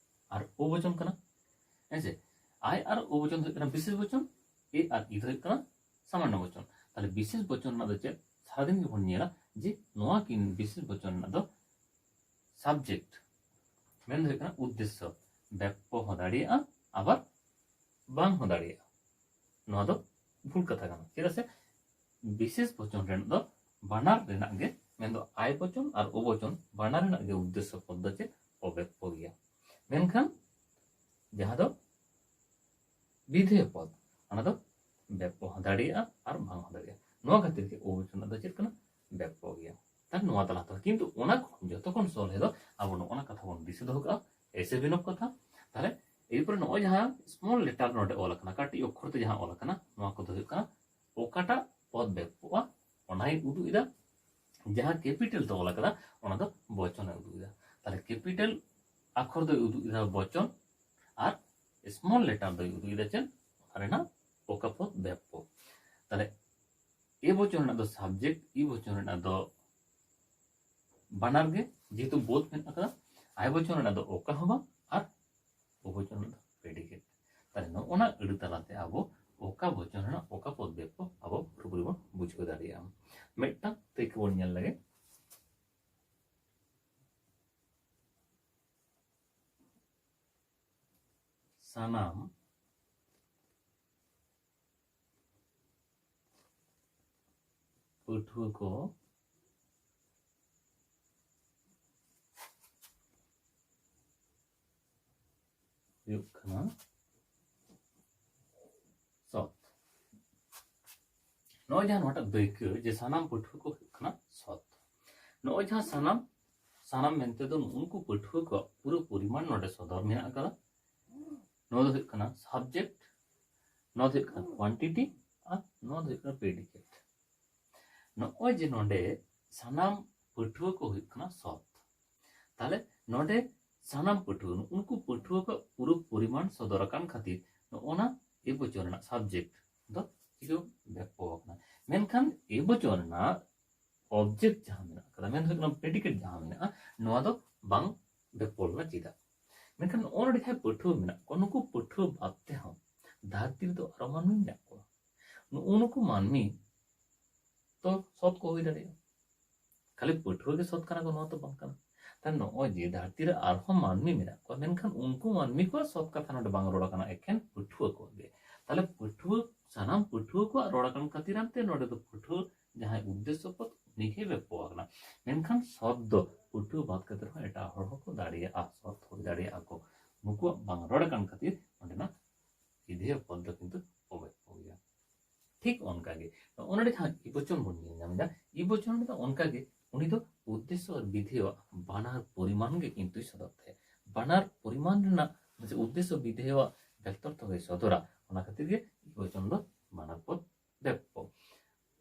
ᱟᱨ ᱳ ᱵᱚᱪᱚᱱ ᱠᱟᱱᱟ, ᱦᱮᱸ ᱥᱮ? ᱟᱭ ᱟᱨ ᱳ ᱵᱚᱪᱚᱱ ᱫᱚ ᱦᱩᱭᱩᱜ ᱠᱟᱱᱟ ᱵᱤᱥᱮᱥ ᱵᱚᱪᱚᱱ, ᱮ ᱟᱨ ᱤ ᱫᱚ ᱦᱩᱭᱩᱜ ᱠᱟᱱᱟ ᱥᱟᱢᱟᱱᱱᱚ ᱵᱚᱪᱚᱱ᱾ ᱛᱟᱦᱞᱮ ᱵᱤᱥᱮᱥ ᱵᱚᱪᱚᱱ ᱨᱮᱱᱟᱜ ᱫᱚ ᱪᱮᱫ? ᱥᱟᱨᱟᱫᱤᱱ ᱜᱮᱵᱚᱱ ᱧᱮᱞᱟ ᱡᱮ ᱱᱚᱣᱟ ᱠᱤᱱ ᱵᱤᱥᱮᱥ ᱵᱚᱪᱚᱱ ᱨᱮᱱᱟᱜ ᱫᱚ ᱥᱟᱵᱡᱮᱠᱴ, ᱢᱮᱱ ᱫᱚ ᱦᱩᱭᱩᱜ ᱠᱟᱱᱟ ᱩᱫᱽᱫᱮᱥᱥᱚ, ᱵᱮᱯᱯᱚ ᱦᱚᱸ ᱫᱟᱲᱮᱭᱟᱜᱼᱟ, ᱟᱵᱟᱨ ᱵᱟᱝ ᱦᱚᱸ ᱫᱟᱲᱮᱭᱟᱜᱼᱟ᱾ ᱱᱚᱣᱟ ᱫᱚ ᱵᱷᱩᱞ ᱠᱟᱛᱷᱟ ᱠᱟᱱᱟ᱾ ᱪᱮᱫᱟᱜ ᱥᱮ ᱵᱤᱥᱮᱥ ᱵᱚᱪᱚᱱ ᱨᱮᱱᱟᱜ ᱫᱚ ᱵᱟᱱᱟᱨ ᱨᱮᱱᱟᱜ ᱜᱮ, ᱢᱮᱱᱫᱚ ᱟᱭ ᱵᱚᱪᱚᱱ ᱟᱨ ᱳ ᱵᱚᱪᱚᱱ ᱵᱟᱱᱟᱨ ᱨᱮᱱᱟᱜ ᱜᱮ ᱩᱫᱽᱫᱮᱥᱥᱚ ᱯᱚᱫ ᱫᱚ ᱪᱮᱫ? ᱚᱵᱮᱯᱯᱚ ᱜᱮᱭᱟ᱾ ᱢᱮᱱᱠᱷᱟᱱ ᱡᱟᱦᱟᱸ ᱫᱚ ᱵᱤᱫᱷᱮᱭ ᱯᱚᱫ, ᱚᱱᱟ ᱫᱚ ᱵᱮᱯᱯᱚ ᱦᱚᱸ ᱫᱟᱲᱮᱭᱟᱜᱼᱟ ᱟᱨ ᱵᱟᱝ ᱦᱚᱸ ᱫᱟᱲᱮᱭᱟᱜᱼᱟ᱾ ᱱᱚᱣᱟ ᱠᱷᱟᱹᱛᱤᱨ ᱜᱮ ᱳ ᱵᱚᱪᱚᱱ ᱨᱮᱱᱟᱜ ᱫᱚ ᱪᱮᱫ ᱠᱟᱱᱟ? ᱵᱮᱯᱯᱚ ᱜᱮᱭᱟ᱾ ᱛᱟᱦᱞᱮ ᱱᱚᱣᱟ ᱛᱟᱞᱟ ᱛᱮ, ᱠᱤᱱᱛᱩ ᱚᱱᱟ ᱠᱷᱚᱱ ᱡᱚᱛᱚ ᱠᱷᱚᱱ ᱥᱚᱞᱦᱮ ᱫᱚ ᱟᱵᱚ ᱱᱚᱜᱼᱚ ᱱᱟ ᱠᱟᱛᱷᱟ ᱵᱚᱱ ᱫᱤᱥᱟᱹ ᱫᱚᱦᱚ ᱠᱟᱜᱼᱟ, ᱮᱥᱮ ᱵᱤᱱᱚᱵ ᱠᱟᱛᱷᱟ᱾ ᱛᱟᱦᱞᱮ ᱮᱨᱯᱚᱨᱮ ᱱᱚᱜᱼᱚᱭ ᱡᱟᱦᱟᱸ small letter ᱱᱚᱰᱮ ᱚᱞ ᱟᱠᱟᱱᱟ, ᱠᱟᱹᱴᱤᱡ ᱚᱠᱠᱷᱚᱨ ᱛᱮ ᱡᱟᱦᱟᱸ ᱚᱞ ᱟᱠᱟᱱᱟ, ᱱᱚᱣᱟ ᱠᱚᱫᱚ ᱦᱩᱭᱩᱜ ᱠᱟᱱᱟ ᱚᱠᱟᱴᱟᱜ ᱯᱚᱫ ᱵᱮᱯᱚᱜᱼᱟ ᱚᱱᱟᱭ ᱩᱫᱩᱜ ᱮᱫᱟ᱾ ᱡᱟᱦᱟᱸ capital ᱛᱮ ᱚᱞ ᱟᱠᱟᱫᱟ ᱚᱱᱟ ᱫᱚ ᱵᱚᱪᱚᱱᱮ ᱩᱫᱩᱜ ᱮᱫᱟ᱾ ᱛᱟᱦᱞᱮ capital ᱟᱠᱷᱚᱨ ᱫᱚᱭ ᱩᱫᱩᱜ ᱮᱫᱟ ᱵᱚᱪᱚᱱ, ᱟᱨ small letter ᱫᱚᱭ ᱩᱫᱩᱜ ᱮᱫᱟ ᱪᱮᱫ? ᱚᱱᱟ ᱨᱮᱱᱟᱜ ᱚᱠᱟ ᱯᱚᱫ ᱵᱮᱯᱚ᱾ ᱛᱟᱦᱞᱮ ᱮ ᱵᱚᱪᱚᱱ ᱨᱮᱱᱟᱜ ᱫᱚ subject, ᱤ ᱵᱚᱪᱚᱱ ᱨᱮᱱᱟᱜ ᱫᱚ ᱵᱟᱱᱟᱨ ᱜᱮ, ᱡᱮᱦᱮᱛᱩ both ᱢᱮᱱᱟᱜ ᱟᱠᱟᱫᱟ᱾ ᱟᱭ ᱵᱚᱪᱚᱱ ᱨᱮᱱᱟᱜ ᱫᱚ ᱚᱠᱟ ᱦᱚᱸ ᱵᱟᱝ, ᱟᱨ ᱚ ᱵᱚᱪᱚᱱ ᱨᱮᱱᱟᱜ ᱫᱚ predicate᱾ ᱛᱟᱦᱞᱮ ᱱᱚᱜᱼᱚ ᱱᱟ ᱟᱹᱲᱟᱹ ᱛᱟᱞᱟᱛᱮ ᱟᱵᱚ ᱚᱠᱟ ᱵᱚᱪᱚᱱ ᱨᱮᱱᱟᱜ ᱚᱠᱟ ᱯᱚᱫ ᱵᱮᱯᱚ ᱟᱵᱚ ᱯᱩᱨᱟᱹᱯᱩᱨᱤ ᱵᱚᱱ ᱵᱩᱡᱷᱟᱹᱣ ᱫᱟᱲᱮᱭᱟᱜᱼᱟ᱾ ᱢᱤᱫᱴᱟᱝ ᱛᱟᱹᱭᱠᱟᱹ ᱵᱚᱱ ᱧᱮᱞ ᱞᱮᱜᱮ᱾ ᱥᱟᱱᱟᱢ ᱯᱟᱹᱴᱷᱩᱣᱟᱹ ᱠᱚ ᱦᱩᱭᱩᱜ ᱠᱟᱱᱟ ᱥᱚᱛ᱾ ᱱᱚᱜᱼᱚᱭ ᱡᱟᱦᱟᱸ ᱱᱚᱣᱟᱴᱟᱜ ᱫᱟᱹᱭᱠᱟᱹ ᱡᱮ ᱥᱟᱱᱟᱢ ᱯᱟᱹᱴᱷᱩᱣᱟᱹ ᱠᱚ ᱦᱩᱭᱩᱜ ᱠᱟᱱᱟ ᱥᱚᱛ, ᱱᱚᱜᱼᱚᱭ ᱡᱟᱦᱟᱸ ᱥᱟᱱᱟᱢ, ᱥᱟᱱᱟᱢ ᱢᱮᱱᱛᱮ ᱫᱚ ᱱᱩᱜᱼᱩ ᱱᱩᱠᱩ ᱯᱟᱹᱴᱷᱩᱣᱟᱹ ᱠᱚᱣᱟᱜ ᱯᱩᱨᱟᱹ ᱯᱚᱨᱤᱢᱟᱱ ᱱᱚᱰᱮ ᱥᱚᱫᱚᱨ ᱢᱮᱱᱟᱜ ᱟᱠᱟᱫᱟ᱾ ᱱᱚᱣᱟ ᱫᱚ ᱦᱩᱭᱩᱜ ᱠᱟᱱᱟ subject, ᱱᱚᱣᱟ ᱫᱚ ᱦᱩᱭᱩᱜ ᱠᱟᱱᱟ quantity, ᱟᱨ ᱱᱚᱣᱟ ᱫᱚ ᱦᱩᱭᱩᱜ ᱠᱟᱱᱟ predicate᱾ ᱱᱚᱜᱼᱚᱭ ᱡᱮ ᱱᱚᱰᱮ ᱥᱟᱱᱟᱢ ᱯᱟᱹᱴᱷᱩᱣᱟᱹ ᱠᱚ ᱦᱩᱭᱩᱜ ᱠᱟᱱᱟ ᱥᱚᱛ, ᱛᱟᱦᱞᱮ ᱱᱚᱰᱮ ᱥᱟᱱᱟᱢ ᱯᱟᱹᱴᱷᱩᱣᱟᱹ, ᱱᱩᱜᱼᱩ ᱱᱩᱠᱩ ᱯᱟᱹᱴᱷᱩᱣᱟᱹ ᱠᱚᱣᱟᱜ ᱯᱩᱨᱟᱹ ᱯᱚᱨᱤᱢᱟᱱ ᱥᱚᱫᱚᱨ ᱟᱠᱟᱱ ᱠᱷᱟᱹᱛᱤᱨ ᱱᱚᱜᱼᱚ ᱱᱟ ᱮ ᱵᱚᱪᱚᱱ ᱨᱮᱱᱟᱜ subject ᱫᱚ ᱪᱤᱠᱟᱹ ᱵᱮᱯᱚ ᱟᱠᱟᱱᱟ᱾ ᱢᱮᱱᱠᱷᱟᱱ ᱮ ᱵᱚᱪᱚᱱ ᱨᱮᱱᱟᱜ object ᱡᱟᱦᱟᱸ ᱢᱮᱱᱟᱜ ᱟᱠᱟᱫᱟ, ᱢᱮᱱ ᱫᱚ ᱦᱩᱭᱩᱜ ᱠᱟᱱᱟ predicate ᱡᱟᱦᱟᱸ ᱢᱮᱱᱟᱜᱼᱟ, ᱱᱚᱣᱟ ᱫᱚ ᱵᱟᱝ ᱵᱮᱯᱚ ᱞᱮᱱᱟ᱾ ᱪᱮᱫᱟᱜ? ᱢᱮᱱᱠᱷᱟᱱ ᱱᱚᱜᱼᱚ ᱱᱚᱰᱮ ᱡᱟᱦᱟᱸᱭ ᱯᱟᱹᱴᱷᱩᱣᱟᱹ ᱢᱮᱱᱟᱜ ᱠᱚᱣᱟ, ᱱᱩᱠᱩ ᱯᱟᱹᱴᱷᱩᱣᱟᱹ ᱵᱟᱫ ᱛᱮᱦᱚᱸ ᱫᱷᱟᱹᱨᱛᱤ ᱨᱮᱫᱚ ᱟᱨᱚ ᱢᱟᱹᱱᱢᱤ ᱢᱮᱱᱟᱜ ᱠᱚᱣᱟ᱾ ᱱᱩᱜᱼᱩ ᱱᱩᱠᱩ ᱢᱟᱹᱱᱢᱤ ᱛᱚ ᱥᱚᱛ ᱠᱚ ᱦᱩᱭ ᱫᱟᱲᱮᱭᱟᱜᱼᱟ, ᱠᱷᱟᱹᱞᱤ ᱯᱟᱹᱴᱷᱩᱣᱟᱹ ᱜᱮ ᱥᱚᱛ ᱠᱟᱱᱟ ᱠᱚ, ᱱᱚᱣᱟ ᱛᱚ ᱵᱟᱝ ᱠᱟᱱᱟ᱾ ᱛᱟᱦᱞᱮ ᱱᱚᱜᱼᱚᱭ ᱡᱮ ᱫᱷᱟᱹᱨᱛᱤ ᱨᱮ ᱟᱨᱦᱚᱸ ᱢᱟᱹᱱᱢᱤ ᱢᱮᱱᱟᱜ ᱠᱚᱣᱟ, ᱢᱮᱱᱠᱷᱟᱱ ᱩᱱᱠᱩ ᱢᱟᱹᱱᱢᱤ ᱠᱚᱣᱟᱜ ᱥᱚᱛ ᱠᱟᱛᱷᱟ ᱱᱚᱰᱮ ᱵᱟᱝ ᱨᱚᱲ ᱟᱠᱟᱱᱟ, ᱮᱠᱷᱮᱱ ᱯᱟᱹᱴᱷᱩᱣᱟᱹ ᱠᱚᱣᱟᱜ ᱜᱮ᱾ ᱛᱟᱦᱞᱮ ᱯᱟᱹᱴᱷᱩᱣᱟᱹ, ᱥᱟᱱᱟᱢ ᱯᱟᱹᱴᱷᱩᱣᱟᱹ ᱠᱚᱣᱟᱜ ᱨᱚᱲ ᱟᱠᱟᱱ ᱠᱷᱟᱹᱛᱤᱨ ᱟᱱᱛᱮ ᱱᱚᱰᱮ ᱫᱚ ᱯᱟᱹᱴᱷᱩᱣᱟᱹ ᱡᱟᱦᱟᱸᱭ ᱩᱫᱽᱫᱮᱥᱥᱚ ᱯᱚᱫ, ᱩᱱᱤᱜᱮ ᱵᱮᱯᱚ ᱟᱠᱟᱱᱟ᱾ ᱢᱮᱱᱠᱷᱟᱱ ᱥᱚᱛ ᱫᱚ ᱯᱟᱹᱴᱷᱩᱣᱟᱹ ᱵᱟᱫ ᱠᱟᱛᱮ ᱨᱮᱦᱚᱸ ᱮᱴᱟᱜ ᱦᱚᱲ ᱦᱚᱸᱠᱚ ᱫᱟᱲᱮᱭᱟᱜᱼᱟ, ᱥᱚᱛ ᱦᱩᱭ ᱫᱟᱲᱮᱭᱟᱜᱼᱟ ᱠᱚ᱾ ᱱᱩᱠᱩᱣᱟᱜ ᱵᱟᱝ ᱨᱚᱲ ᱟᱠᱟᱱ ᱠᱷᱟᱹᱛᱤᱨ ᱚᱸᱰᱮᱱᱟᱜ ᱤᱫᱷᱮᱭᱚ ᱯᱚᱫ ᱫᱚ ᱠᱤᱱᱛᱩ ᱚᱵᱮᱯᱚ ᱜᱮᱭᱟ᱾ ᱴᱷᱤᱠ ᱚᱱᱠᱟ ᱜᱮ ᱱᱚᱜᱼᱚ ᱱᱚᱰᱮ ᱡᱟᱦᱟᱸ ᱤ ᱵᱚᱪᱚᱱ ᱵᱚᱱ ᱧᱮᱞ ᱧᱟᱢ ᱮᱫᱟ, ᱤ ᱵᱚᱪᱚᱱ ᱨᱮᱫᱚ ᱚᱱᱠᱟ ᱜᱮ ᱩᱱᱤ ᱫᱚ ᱩᱫᱽᱫᱮᱥᱥᱚ ᱟᱨ ᱵᱤᱫᱷᱮᱭᱟᱜ ᱵᱟᱱᱟᱨ ᱯᱚᱨᱤᱢᱟᱱ ᱜᱮ ᱠᱤᱱᱛᱩᱭ ᱥᱚᱫᱚᱨ ᱛᱟᱦᱮᱸᱫ᱾ ᱵᱟᱱᱟᱨ ᱯᱚᱨᱤᱢᱟᱱ ᱨᱮᱱᱟᱜ ᱡᱮ ᱩᱫᱽᱫᱮᱥᱥᱚ ᱵᱤᱫᱷᱮᱭᱟᱜ ᱵᱮᱠᱛᱚᱨᱛᱷᱚ ᱜᱮᱭ ᱥᱚᱫᱚᱨᱟ, ᱚᱱᱟ ᱠᱷᱟᱹᱛᱤᱨ ᱜᱮ ᱤ ᱵᱚᱪᱚᱱ ᱫᱚ ᱵᱟᱱᱟᱨ ᱯᱚᱫ ᱵᱮᱯᱚᱠ᱾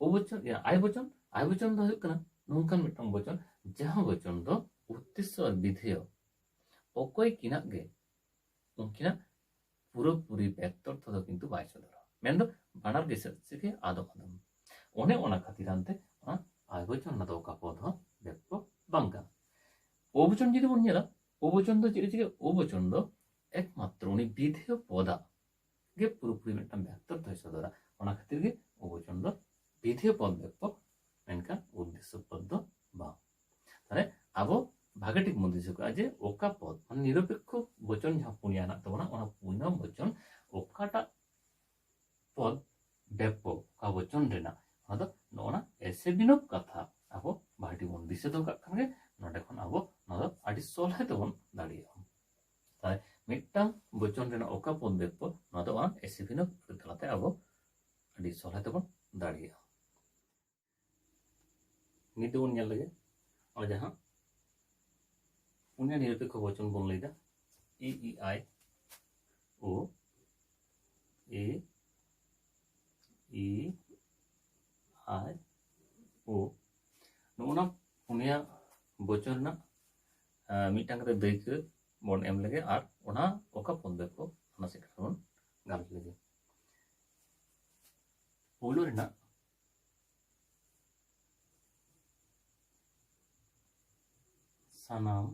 ᱚ ᱵᱚᱪᱚᱱ, ᱤᱭᱟᱹ, ᱟᱭ ᱵᱚᱪᱚᱱ, ᱟᱭ ᱵᱚᱪᱚᱱ ᱫᱚ ᱦᱩᱭᱩᱜ ᱠᱟᱱᱟ ᱱᱚᱝᱠᱟᱱ ᱢᱤᱫᱴᱟᱝ ᱵᱚᱪᱚᱱ, ᱡᱟᱦᱟᱸ ᱵᱚᱪᱚᱱ ᱫᱚ ᱩᱫᱽᱫᱮᱥᱥᱚ ᱟᱨ ᱵᱤᱫᱷᱮᱭ ᱚᱠᱚᱭ ᱠᱤᱱᱟᱜ ᱜᱮ ᱩᱱᱠᱤᱱᱟᱜ ᱯᱩᱨᱟᱹᱯᱩᱨᱤ ᱵᱮᱠᱛᱚᱨᱛᱷᱚ ᱫᱚ ᱠᱤᱱᱛᱩ ᱵᱟᱭ ᱥᱚᱫᱚᱨᱟ᱾ ᱢᱮᱱᱫᱚ ᱵᱟᱱᱟᱨ ᱜᱮ ᱥᱮᱫ ᱥᱮᱫ ᱜᱮ ᱟᱫᱚᱢ ᱟᱫᱚᱢ᱾ ᱚᱱᱮ ᱚᱱᱟ ᱠᱷᱟᱹᱛᱤᱨ ᱟᱱᱛᱮ ᱚᱱᱟ ᱟᱭ ᱵᱚᱪᱚᱱ ᱨᱮᱱᱟᱜ ᱫᱚ ᱚᱠᱟ ᱯᱚᱫ ᱦᱚᱸ ᱵᱮᱯᱚᱠ ᱵᱟᱝ ᱠᱟᱱᱟ᱾ ᱚ ᱵᱚᱪᱚᱱ ᱡᱩᱫᱤ ᱵᱚᱱ ᱧᱮᱞᱟ, ᱚ ᱵᱚᱪᱚᱱ ᱫᱚ ᱪᱮᱫ ᱮ ᱪᱤᱠᱟᱹ? ᱚ ᱵᱚᱪᱚᱱ ᱫᱚ ᱮᱠᱢᱟᱛᱨᱚ ᱩᱱᱤ ᱵᱤᱫᱷᱮᱭ ᱯᱚᱫᱟᱜ ᱜᱮ ᱯᱩᱨᱟᱹᱯᱩᱨᱤ ᱢᱤᱫᱴᱟᱝ ᱵᱮᱠᱛᱚᱨᱛᱷᱚᱭ ᱥᱚᱫᱚᱨᱟ᱾ ᱚᱱᱟ ᱠᱷᱟᱹᱛᱤᱨ ᱜᱮ ᱚ ᱵᱚᱪᱚᱱ ᱫᱚ ᱵᱤᱫᱷᱮᱭ ᱯᱚᱫ ᱵᱮᱯᱚᱠ, ᱢᱮᱱᱠᱷᱟᱱ ᱩᱫᱽᱫᱮᱥᱥᱚ ᱯᱚᱫ ᱫᱚ ᱵᱟᱝ᱾ ᱛᱟᱦᱞᱮ ᱟᱵᱚ ᱵᱷᱟᱜᱮ ᱴᱷᱤᱠ ᱵᱚᱱ ᱫᱤᱥᱟᱹ ᱠᱟᱜᱼᱟ ᱡᱮ ᱚᱠᱟ ᱯᱚᱫ, ᱢᱟᱱᱮ ᱱᱤᱨᱚᱯᱮᱠᱠᱷᱚ ᱵᱚᱪᱚᱱ ᱡᱟᱦᱟᱸ ᱯᱩᱱᱭᱟ ᱦᱮᱱᱟᱜ ᱛᱟᱵᱚᱱᱟ, ᱚᱱᱟ ᱯᱩᱱᱭᱟ ᱵᱚᱪᱚᱱ ᱚᱠᱟᱴᱟᱜ ᱯᱚᱫ ᱵᱮᱯᱚᱠ, ᱚᱠᱟ ᱵᱚᱪᱚᱱ ᱨᱮᱱᱟᱜ, ᱚᱱᱟ ᱫᱚ ᱱᱚᱜᱼᱚ ᱱᱟ ᱮᱥᱮᱵᱤᱱᱚᱵ ᱠᱟᱛᱷᱟ ᱟᱵᱚ ᱵᱷᱟᱜᱮ ᱴᱷᱤᱠ ᱵᱚᱱ ᱫᱤᱥᱟᱹ ᱫᱚᱦᱚ ᱠᱟᱜ ᱠᱷᱟᱱ ᱜᱮ ᱱᱚᱰᱮ ᱠᱷᱚᱱ ᱟᱵᱚ ᱱᱚᱣᱟ ᱫᱚ ᱟᱹᱰᱤ ᱥᱚᱞᱦᱮ ᱛᱮᱵᱚᱱ ᱫᱟᱲᱮᱭᱟᱜᱼᱟ᱾ ᱛᱟᱦᱞᱮ ᱢᱤᱫᱴᱟᱝ ᱵᱚᱪᱚᱱ ᱨᱮᱱᱟᱜ ᱚᱠᱟ ᱯᱚᱫ ᱵᱮᱯᱚᱠ, ᱱᱚᱣᱟ ᱫᱚ ᱚᱱᱟ ᱮᱥᱮᱵᱤᱱᱚᱵ ᱛᱟᱞᱟᱛᱮ ᱟᱵᱚ ᱟᱹᱰᱤ ᱥᱚᱞᱦᱮ ᱛᱮᱵᱚᱱ ᱫᱟᱲᱮᱭᱟᱜᱼᱟ᱾ ᱱᱤᱛ ᱫᱚᱵᱚᱱ ᱧᱮᱞ ᱞᱮᱜᱮ, ᱚᱱᱟ ᱡᱟᱦᱟᱸ ᱯᱩᱱᱭᱟ ᱱᱤᱨᱚᱯᱮᱠᱠᱷᱚ ᱵᱚᱪᱚᱱ ᱵᱚᱱ ᱞᱟᱹᱭᱫᱟ, ᱤ, ᱤ, ᱟᱭ, ᱳ, ᱮ, ᱤ, ᱟᱭ, ᱳ, ᱱᱚᱜᱼᱚ ᱱᱟ ᱯᱩᱱᱭᱟ ᱵᱚᱪᱚᱱ ᱨᱮᱱᱟᱜ, ᱟᱸ, ᱢᱤᱫᱴᱟᱝ ᱠᱟᱛᱮ ᱫᱟᱹᱭᱠᱟᱹ ᱵᱚᱱ ᱮᱢ ᱞᱮᱜᱮ ᱟᱨ ᱚᱱᱟ ᱚᱠᱟ ᱯᱚᱫ ᱵᱮᱯᱚᱠ, ᱚᱱᱟ ᱥᱮᱫ ᱠᱟᱛᱷᱟ ᱵᱚᱱ ᱜᱟᱞᱚᱪ ᱞᱮᱜᱮ᱾ ᱯᱳᱭᱞᱳ ᱨᱮᱱᱟᱜ ᱥᱟᱱᱟᱢ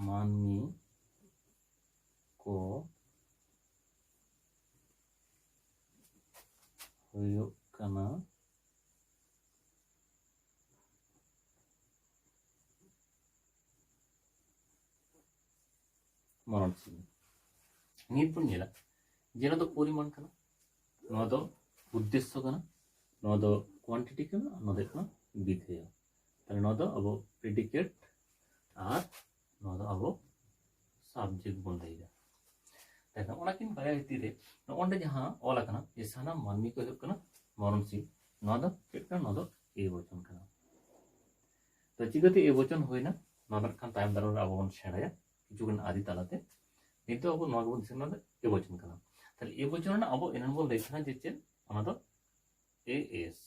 ᱢᱟᱹᱱᱢᱤ ᱠᱚ ᱦᱩᱭᱩᱜ ᱠᱟᱱᱟ ᱢᱚᱨᱚᱱᱥᱤᱞ᱾ ᱱᱤᱛ ᱵᱚᱱ ᱧᱮᱞᱟ ᱡᱮ ᱱᱚᱣᱟ ᱫᱚ ᱯᱚᱨᱤᱢᱟᱱ ᱠᱟᱱᱟ, ᱱᱚᱣᱟ ᱫᱚ ᱩᱫᱽᱫᱮᱥᱥᱚ ᱠᱟᱱᱟ, ᱱᱚᱣᱟ ᱫᱚ ᱠᱳᱣᱟᱱᱴᱤᱴᱤ ᱠᱟᱱᱟ, ᱟᱨ ᱱᱚᱣᱟ ᱫᱚ ᱦᱩᱭᱩᱜ ᱠᱟᱱᱟ ᱵᱤᱫᱷᱮᱭ᱾ ᱛᱟᱦᱞᱮ ᱱᱚᱣᱟ ᱫᱚ ᱟᱵᱚ ᱯᱨᱮᱰᱤᱠᱮᱴ ᱟᱨ ᱱᱚᱣᱟ ᱫᱚ ᱟᱵᱚ ᱥᱟᱵᱡᱮᱠᱴ ᱵᱚᱱ ᱞᱟᱹᱭᱫᱟ᱾ ᱛᱟᱦᱞᱮ ᱚᱱᱟᱠᱤᱱ ᱵᱟᱨᱭᱟ ᱵᱷᱤᱛᱤᱨ ᱨᱮ ᱱᱚᱜᱼᱚ ᱱᱚᱰᱮ ᱡᱟᱦᱟᱸ ᱚᱞ ᱟᱠᱟᱱᱟ ᱡᱮ ᱥᱟᱱᱟᱢ ᱢᱟᱹᱱᱢᱤ ᱠᱚ ᱦᱩᱭᱩᱜ ᱠᱟᱱᱟ ᱢᱚᱨᱚᱱᱥᱤᱞ᱾ ᱱᱚᱣᱟ ᱫᱚ ᱪᱮᱫ ᱠᱟᱱᱟ? ᱱᱚᱣᱟ ᱫᱚ ᱮ ᱵᱚᱪᱚᱱ ᱠᱟᱱᱟ᱾ ᱛᱚ ᱪᱤᱠᱟᱹᱛᱮ ᱮ ᱵᱚᱪᱚᱱ ᱦᱩᱭᱱᱟ? ᱱᱚᱣᱟ ᱫᱚ ᱱᱟᱜ ᱠᱷᱟᱱ ᱛᱟᱭᱚᱢ ᱫᱟᱨᱟᱢ ᱨᱮ ᱟᱵᱚ ᱵᱚᱱ ᱥᱮᱬᱟᱭᱟ ᱠᱤᱪᱷᱩᱜᱟᱱ ᱟᱹᱨᱤ ᱛᱟᱞᱟᱛᱮ᱾ ᱱᱤᱛᱚᱜ ᱟᱵᱚ ᱱᱚᱣᱟ ᱜᱮᱵᱚᱱ ᱫᱤᱥᱟᱹᱭᱟ, ᱱᱚᱣᱟ ᱫᱚ ᱮ ᱵᱚᱪᱚᱱ ᱠᱟᱱᱟ᱾ ᱛᱟᱦᱞᱮ ᱮ ᱵᱚᱪᱚᱱ ᱨᱮᱱᱟᱜ ᱟᱵᱚ ᱮᱱᱟᱝ ᱵᱚᱱ ᱞᱟᱹᱭ ᱛᱟᱦᱮᱸᱱᱟ ᱡᱮ ᱪᱮᱫ? ᱚᱱᱟ ᱫᱚ ᱮ ᱮᱥ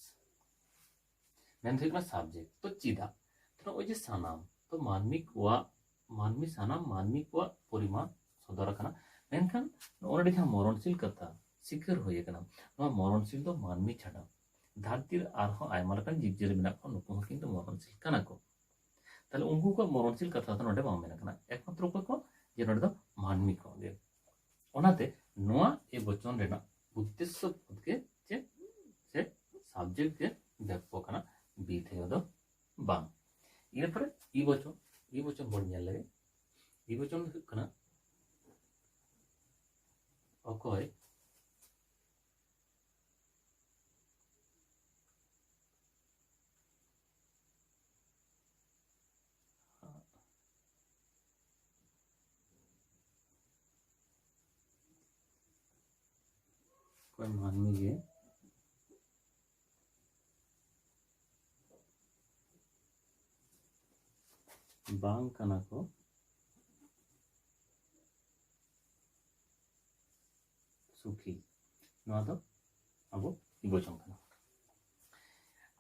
ᱢᱮᱱ ᱫᱚ ᱦᱩᱭᱩᱜ ᱠᱟᱱᱟ subject᱾ ᱛᱚ ᱪᱮᱫᱟᱜ? ᱛᱚ ᱱᱚᱜᱼᱚᱭ ᱡᱮ ᱥᱟᱱᱟᱢ, ᱛᱚ ᱢᱟᱹᱱᱢᱤ ᱠᱚᱣᱟᱜ, ᱢᱟᱹᱱᱢᱤ, ᱥᱟᱱᱟᱢ ᱢᱟᱹᱱᱢᱤ ᱠᱚᱣᱟᱜ ᱯᱚᱨᱤᱢᱟᱱ ᱥᱚᱫᱚᱨ ᱟᱠᱟᱱᱟ, ᱢᱮᱱᱠᱷᱟᱱ ᱱᱚᱜᱼᱚᱭ ᱱᱚᱰᱮ ᱡᱟᱦᱟᱸ ᱢᱚᱨᱚᱱᱥᱤᱞ ᱠᱟᱛᱷᱟ ᱥᱤᱠᱟᱹᱨ ᱦᱩᱭ ᱟᱠᱟᱱᱟ, ᱱᱚᱣᱟ ᱢᱚᱨᱚᱱᱥᱤᱞ ᱫᱚ ᱢᱟᱹᱱᱢᱤ ᱪᱷᱟᱰᱟ ᱫᱷᱟᱹᱨᱛᱤ ᱨᱮ ᱟᱨᱦᱚᱸ ᱟᱭᱢᱟ ᱞᱮᱠᱟᱱ ᱡᱤᱵᱽᱼᱡᱤᱭᱟᱹᱞᱤ ᱢᱮᱱᱟᱜ ᱠᱚᱣᱟ, ᱱᱩᱠᱩ ᱦᱚᱸ ᱠᱤᱱᱛᱩ ᱢᱚᱨᱚᱱᱥᱤᱞ ᱠᱟᱱᱟ ᱠᱚ᱾ ᱛᱟᱦᱞᱮ ᱩᱱᱠᱩ ᱠᱚᱣᱟᱜ ᱢᱚᱨᱚᱱᱥᱤᱞ ᱠᱟᱛᱷᱟ ᱫᱚ ᱱᱚᱰᱮ ᱵᱟᱝ ᱢᱮᱱ ᱟᱠᱟᱱᱟ, ᱮᱠᱢᱟᱛᱨᱚ ᱚᱠᱚᱭ ᱠᱚ? ᱡᱮ ᱱᱚᱰᱮ ᱫᱚ ᱢᱟᱹᱱᱢᱤ ᱠᱚ ᱜᱮ᱾ ᱚᱱᱟᱛᱮ ᱱᱚᱣᱟ ᱮ ᱵᱚᱪᱚᱱ ᱨᱮᱱᱟᱜ ᱩᱫᱽᱫᱮᱥᱥᱚ ᱯᱚᱫ ᱜᱮ ᱪᱮᱫ? ᱥᱮ subject ᱜᱮ ᱵᱮᱯᱚ ᱠᱟᱱᱟ, ᱵᱤᱫᱷᱮᱭᱚ ᱫᱚ ᱵᱟᱝ᱾ ᱤᱱᱟᱹ ᱯᱚᱨᱮ ᱤ ᱵᱚᱪᱚᱱ, ᱤ ᱵᱚᱪᱚᱱ ᱵᱚᱱ ᱧᱮᱞ ᱞᱮᱜᱮ᱾ ᱤ ᱵᱚᱪᱚᱱ ᱫᱚ ᱦᱩᱭᱩᱜ ᱠᱟᱱᱟ ᱚᱠᱚᱭ ᱚᱠᱚᱭ ᱢᱟᱹᱱᱢᱤ ᱜᱮ ᱵᱟᱝ ᱠᱟᱱᱟ ᱠᱚ ᱥᱩᱠᱷᱤ, ᱱᱚᱣᱟ ᱫᱚ ᱟᱵᱚ ᱤ ᱵᱚᱪᱚᱱ ᱠᱟᱱᱟ᱾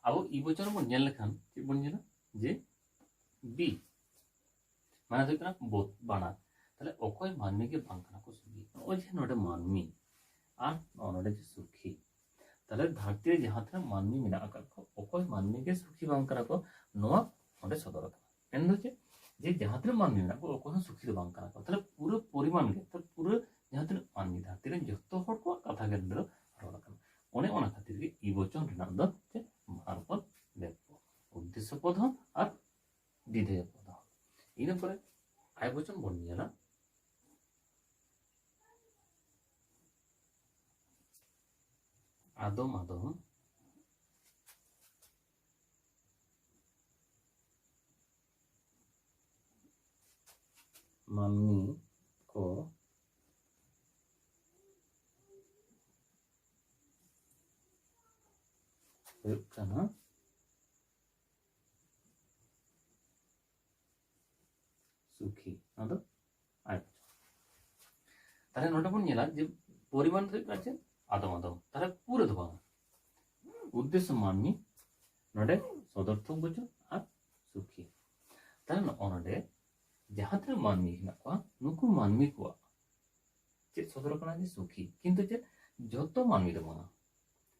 ᱟᱵᱚ ᱤ ᱵᱚᱪᱚᱱ ᱵᱚᱱ ᱧᱮᱞ ᱞᱮᱠᱷᱟᱱ ᱪᱮᱫ ᱵᱚᱱ ᱧᱮᱞᱟ? ᱡᱮ ᱵᱤ, ᱢᱟᱱᱮ ᱫᱚ ᱦᱩᱭᱩᱜ ᱠᱟᱱᱟ ᱵᱳᱫ, ᱵᱟᱱᱟᱨ᱾ ᱛᱟᱦᱞᱮ ᱚᱠᱚᱭ ᱢᱟᱹᱱᱢᱤ ᱜᱮ ᱵᱟᱝ ᱠᱟᱱᱟ ᱠᱚ ᱥᱩᱠᱷᱤ? ᱱᱚᱜᱼᱚᱭ ᱡᱮ ᱱᱚᱰᱮ ᱢᱟᱹᱱᱢᱤ ᱟᱨ ᱱᱚᱜᱼᱚ ᱱᱚᱰᱮ ᱡᱮ ᱥᱩᱠᱷᱤ, ᱛᱟᱦᱞᱮ ᱫᱷᱟᱹᱨᱛᱤ ᱨᱮ ᱡᱟᱦᱟᱸ ᱛᱤᱱᱟᱹᱜ ᱢᱟᱹᱱᱢᱤ ᱢᱮᱱᱟᱜ ᱟᱠᱟᱫ ᱠᱚ, ᱚᱠᱚᱭ ᱢᱟᱹᱱᱢᱤ ᱜᱮ ᱥᱩᱠᱷᱤ ᱵᱟᱝ ᱠᱟᱱᱟ ᱠᱚ, ᱱᱚᱣᱟ ᱚᱸᱰᱮ ᱥᱚᱫᱚᱨ ᱟᱠᱟᱱᱟ᱾ ᱢᱮᱱᱫᱚ ᱪᱮᱫ? ᱡᱮ ᱡᱟᱦᱟᱸ ᱛᱤᱱᱟᱹᱜ ᱢᱟᱹᱱᱢᱤ ᱢᱮᱱᱟᱜ ᱠᱚᱣᱟ, ᱚᱠᱚᱭ ᱦᱚᱸ ᱥᱩᱠᱷᱤ ᱫᱚ ᱵᱟᱝ ᱠᱟᱱᱟ ᱠᱚ᱾ ᱛᱟᱦᱞᱮ ᱯᱩᱨᱟᱹ ᱯᱚᱨᱤᱢᱟᱱ ᱜᱮ, ᱛᱟᱦᱞᱮ ᱯᱩᱨᱟᱹ ᱡᱟᱦᱟᱸ ᱛᱤᱱᱟᱹᱜ ᱢᱟᱹᱱᱢᱤ ᱫᱷᱟᱹᱨᱛᱤ ᱨᱮᱱ ᱡᱚᱛᱚ ᱦᱚᱲ ᱠᱚᱣᱟᱜ ᱠᱟᱛᱷᱟ ᱜᱮ ᱱᱚᱰᱮ ᱫᱚ ᱨᱚᱲ ᱟᱠᱟᱱᱟ᱾ ᱚᱱᱮ ᱚᱱᱟ ᱠᱷᱟᱹᱛᱤᱨ ᱜᱮ ᱤ ᱵᱚᱪᱚᱱ ᱨᱮᱱᱟᱜ ᱫᱚ ᱪᱮᱫ? ᱵᱟᱱᱟᱨ ᱯᱚᱫ ᱵᱮᱯᱚ, ᱩᱫᱽᱫᱮᱥᱥᱚ ᱯᱚᱫ ᱦᱚᱸ ᱟᱨ ᱵᱤᱫᱷᱮᱭᱚ ᱯᱚᱫ ᱦᱚᱸ᱾ ᱤᱱᱟᱹ ᱯᱚᱨᱮ ᱟᱭ ᱵᱚᱪᱚᱱ ᱵᱚᱱ ᱧᱮᱞᱟ, ᱟᱫᱚᱢ ᱟᱫᱚᱢ ᱢᱟᱹᱱᱢᱤ ᱠᱚ ᱦᱩᱭᱩᱜ ᱠᱟᱱᱟ ᱥᱩᱠᱷᱤ᱾ ᱱᱚᱣᱟ ᱫᱚ ᱟᱭ ᱵᱚᱪᱚᱱ᱾ ᱛᱟᱦᱞᱮ ᱱᱚᱰᱮ ᱵᱚᱱ ᱧᱮᱞᱟ ᱡᱮ ᱯᱚᱨᱤᱢᱟᱱ ᱫᱚ ᱦᱩᱭᱩᱜ ᱠᱟᱱᱟ ᱪᱮᱫ? ᱟᱫᱚᱢ ᱟᱫᱚᱢ᱾ ᱛᱟᱦᱞᱮ ᱯᱩᱨᱟᱹ ᱫᱚ ᱵᱟᱝ, ᱩᱫᱽᱫᱮᱥᱥᱚ ᱢᱟᱹᱱᱢᱤ, ᱱᱚᱰᱮ ᱥᱚᱫᱚᱨᱛᱷᱚᱠ ᱵᱚᱪᱚᱱ ᱟᱨ ᱥᱩᱠᱷᱤ᱾ ᱛᱟᱦᱞᱮ ᱱᱚᱜᱼᱚ ᱱᱚᱰᱮ ᱡᱟᱦᱟᱸ ᱛᱤᱱᱟᱹᱜ ᱢᱟᱹᱱᱢᱤ ᱦᱮᱱᱟᱜ ᱠᱚᱣᱟ, ᱱᱩᱠᱩ ᱢᱟᱹᱱᱢᱤ ᱠᱚᱣᱟᱜ ᱪᱮᱫ ᱥᱚᱫᱚᱨ ᱠᱟᱱᱟ? ᱡᱮ ᱥᱩᱠᱷᱤ᱾ ᱠᱤᱱᱛᱩ ᱪᱮᱫ? ᱡᱷᱚᱛᱚ ᱢᱟᱹᱱᱢᱤ ᱫᱚ ᱵᱟᱝᱟ,